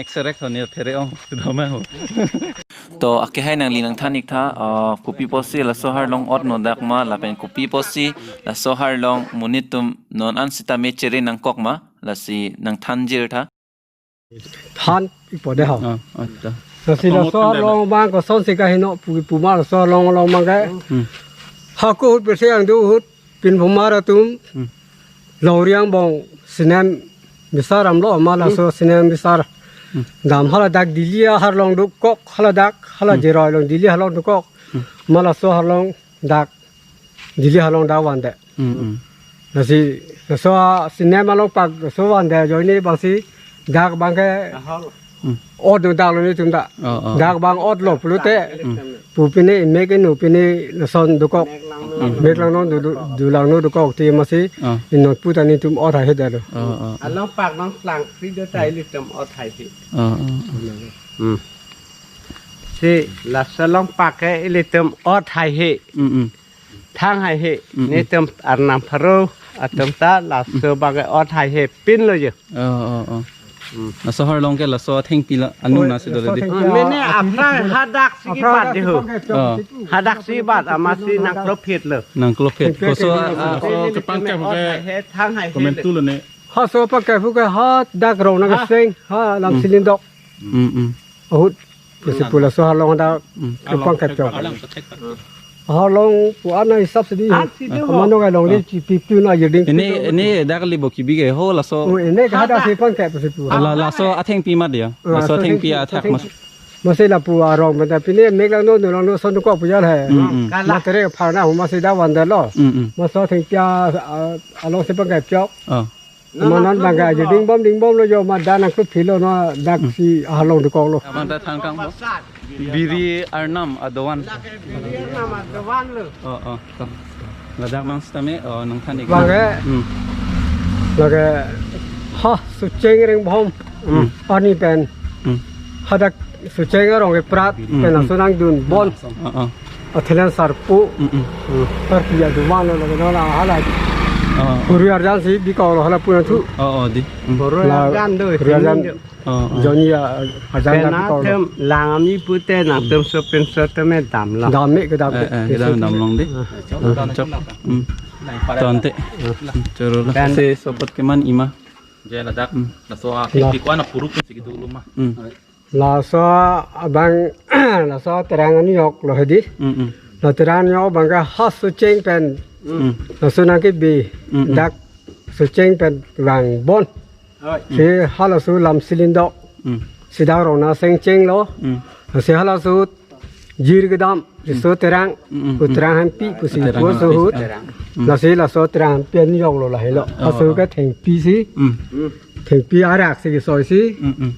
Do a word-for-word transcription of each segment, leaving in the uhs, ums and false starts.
Exerek thoni phere ong, sudah mang ho. To, akehai nangli nangthan-ik tha, ah, kopi pusi laso arlong ot nodak ma, lapen kopi pusi laso arlong monit atum non an sitame chere nangkok ma, lasi nangthanjir tha. Than-ik po dei ho. Ah, ah, ta. Lasi laso arlong abang kosonsi kaheno pu, pu ma laso arlong along abang ke. Hmm. Hako ahut besi ang do ahut pinpomar atum. Hmm. Longri angbong sinem bisar damlo ma laso sinem bisar. Hmm. Dam haladak Delhi arlong dokok haladak, hala Hmm. Jiroi along Delhi arlong dokok. Hmm. Ma laso arlong dak Delhi arlong dak vandet. Hmm, hmm. Lasi, laso sinem along pak laso vandet ajoine abangsi dak abang ke Hmm. ot nodak lo netum ta. Oh, oh. Dak abang ot lo pulote. Hmm. Pu pine, mek inu pine lason dokok. Hmm. Mek langno do, do, do langno dokok ti masi. Oh. Inut pu ta netum ot haihe detlo. Oh, oh, oh. Along pak nangplang free do ta ilitum ot haihe. Oh, oh, oh. Hmm. Si laso along pak ke ilitum ot haihe. Hmm, hmm. Thang haihe. Mm, mm. Netum Arnam Pharo atum ta laso abang ke ot haihe pinlo jo. Oh, oh, oh. Hmm. Laso arlong ke laso athengpi la anung Oi, nasi dolo laso dei. Athengpi Hmm, mene a-, aphrang hadak si aphrang kipat hadak dei ho. Kipat ke Oh. Hadak si bat amatsi nangklophet lo. Nangklophet. Koso, ah, ah, Laso kepangkep ot ke haihe, thang haihe. Komentu lo ne. Halaso pangkep ke hadak rong nang Ha? Seng, ha lam Hmm. Silindok. Mm, mm. Ahut, pusi pu laso arlong dak Hmm. Kepangkep chok. Arlong pu ana hisap si dei. Ah, si dei ho. Mano ka long dei, Ah. Chi pip tu na yerding Ini, tu. Ini dak li bo kibi ke ho laso. Oh, ini ke hadak si pangkep si pu. La, laso athengpi ma dei. Ah, Laso laso athengpi athengpi, athak athengpi. Mas. Masi lapu arong benda pine mek langno, no langno son kok pujar hai. Hmm, hmm. Kala. Matre phar na huma si dak vandetlo. Hmm, hmm. Laso athengpi a, a, along si pangkep chok. Oh. Manan bang ke ajo dingbom dingbom lo jo ma dak nangkluphit lo no dak Hmm. si arlong dokok lo. Abang ta than kang bo. Biri Arnam adovan. Biri Arnam adovan lo. Oh, oh. To. Ladak abang sitame, oh, nangthan-ik. Bang ke. Hmm. Lake ha Socheng Ringbom. Hmm. Arni pen. Hmm. Hadak Socheng arong ke prat Hmm. pen Hmm. laso nangdun bon. Oh, oh. Athelen sarpo. Mm, mm. Hmm. Sarpi adovan lo, lo, lo, lo, hala. Oh. Hurui arjan si bikok lo hala pulang thu. Oh, oh, dei. Mm. Hurui La-, arjan do, hurui arjan. Sini do. Oh, oh. Joni a, arjan dak Kena bikok lo. Tem lang ami pute nangtum sopinso tame damlo. Dam me kedam. Eh, eh, kedam damlong dei. Ah. Ah, chok. Mm. Tante. Ah. Choro lo. Pen- Se sopot keman ima. Je ladak. Mm. Laso a, La- pikuan apuruk si kedo lo ma. Mm. Laso abang, laso terang ani yok lo hedi. Mm, mm. La terang yok abang ke ha Socheng pen. Mm. Laso nangkebi Mm, mm. dak Socheng pen vang bon. Oi. Si halaso lam Silindok. Mm. Si dak rong na Sengcheng lo. Mm. Si halaso Jirkedam, Mm. Riso Terang, Mm, mm, Pu mm. Terang Hempi, pusi Terang pu Hempi. Sohut. Mm. Lasi laso Terang Hempi ani yok lo lahelo. Oh, Laso oh. Ke thengpi si. Mm. Thengpi arak si kesoi si. Mm, mm.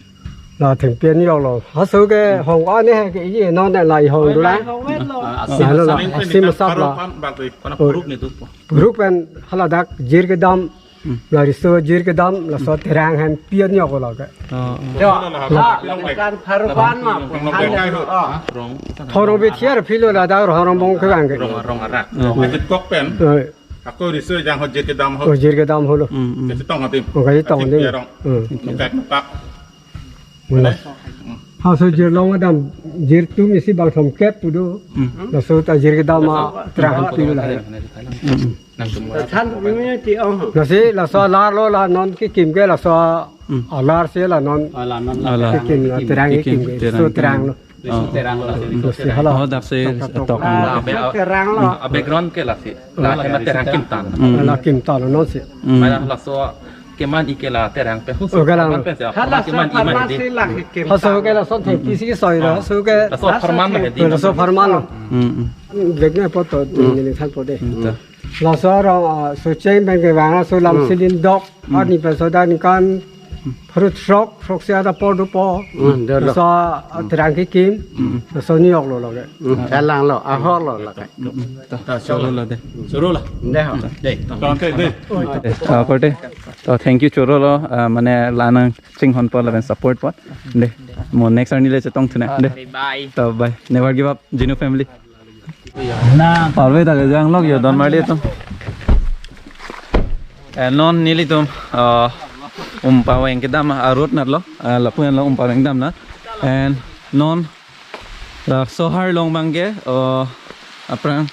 La thengpi ani yok lo. Laso ke hong ane ke i non la hong Oi, dulang. Lai hong vet lo. Ah, Lahelo la, asim asim asap la. Pan bak kona Oh. Puruk ni tu. Puruk pen haladak Jirkedam. Hmm. La Riso Jirkedam, laso Terang Hempi ani yok lo ke. Oh, oh. Yo, la, la, kan Pharupan ma, Pharupan. Rong. Thorong Bethiar philo ladak Rong Bong ke bang ke. Rong, Rong arak. Oh. Kok pen. Eh. Ako Riso jang ho Jirkedam ho. Oh, Jirkedam ho lo. Hmm, hmm. Kasi tong atim. Oh, kasi tong atim. Kasi atim. Hmm. Nukak, nukak. Mula. Haso Jirlong adam, Jirtum isi bang thomkep pu do. Hmm. Laso ta Jirkedam ma Terang Hempi lo la. Hmm. Than community ong. Lasi laso alar lo la non kekim ke laso Hmm. alar si la non. Alar non. Alar. Kekim la Terang Kekim, kekim ke. Terang So kekim. Terang lo. Riso Oh. Terang lo, Hmm. Riso Lasi Terang. Hala. Oh, dak si Tok, tok, tok. Tok. Ah, Tok. Be-, ah, Tok. Terang lo. Ah, background ke lasi. Hmm. La kena Terang Kimtan. Hmm. La Kimtan lo non si. Hmm. Mana laso keman ike la Terang pen. Oh, galang. Pen si, Hala keman so iman farmasi di. La kekim. Haso ke lason thengpi si soi lo, Hmm. haso ke. Laso Farman la di. Laso Farman lo. Hmm, hmm. Dek ne poto Hmm. ni than po de. Hmm, ta. Laso arong, ah, Socheng pen kevang laso lam Hmm. Silindok. Hmm. Arni pen so dan kan pharuthrok, throksi ada por do po. Hmm, do lo. Laso, ah, Terang kekim. Hmm. Laso ani yok lo lo ke. Hmm, kalang lo, ahok lo lo ke. Hmm, hmm. Ta, ta, choro lo dei. Choro lo. Dei ho. Dei. Tante dei. Eh, ah, korte. To, thank you choro lo, ah, mane la nangchinghon apot lapen support apot. Dei. Mo next arni le chetong thu nang. Dei. Bye. To, bye. Never give up, Jinu family. Na. Parve ta kejang lok yo don marli atum. Eh, non nelitum, ah, Umpaveng kedam a-road natlo, ah, lapu-anlo Umpaveng damnat. And non la Sohar along abangke, oh, aphrang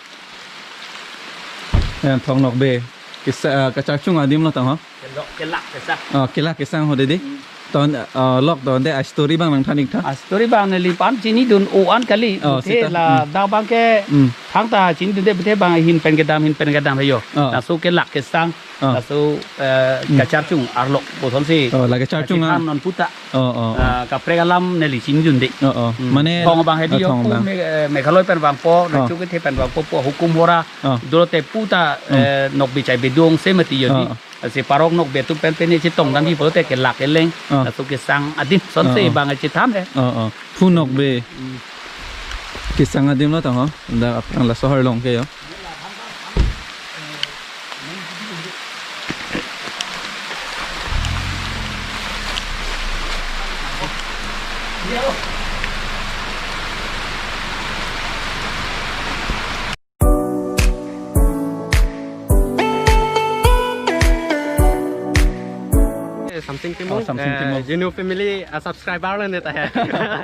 Thong Nokbe kesa-, ah, kacharchung adim lo tang ho. Kelak, kelak kesang. Oh, kelak kesang ho dei. Hmm. Ton, ah, lok ton dei a-story abang nangthan ik tha. A-story abang neli pan chinidun o-an kali. Oh, puthe seta. La Hmm. dak abangke Hmm. thangta chinidunde puthe abang ahin pen kedam, ahin pen kedam he jo. Oh. Laso kelak kesang. Oh. Laso, eh, Hmm. kacharchung arlok puson si. Oh, la kacharchung, ah. Kachethan non puta. Oh, oh, oh. Ah, kaprek alam neli chinidunde. Oh, oh. Hmm. Mane Thong abang he dei Oh, jo, Thong pu abang. Me-, eh, Meghalaya pen vangpo, Oh. Rengchok kethe pen vangpo, pu hukum hora. Oh. Dolo te puta, Oh. eh, Nokbe chai bedung se mati jo dei. Oh. Lasi parok Nokbe atum pen pen chetong damji pulote kelak keleng. Oh. Laso kesang adim sonsi Oh, oh. abang chethan he. Oh, oh. Phu Nokbe Hmm. kesang adim lo tang ho. Dak aphrang la Sohar along ke jo. Eh, Samsing Timung. Oh, Samsing Eh, Timung. Jinu family, ah, subscriber lo ne ta he.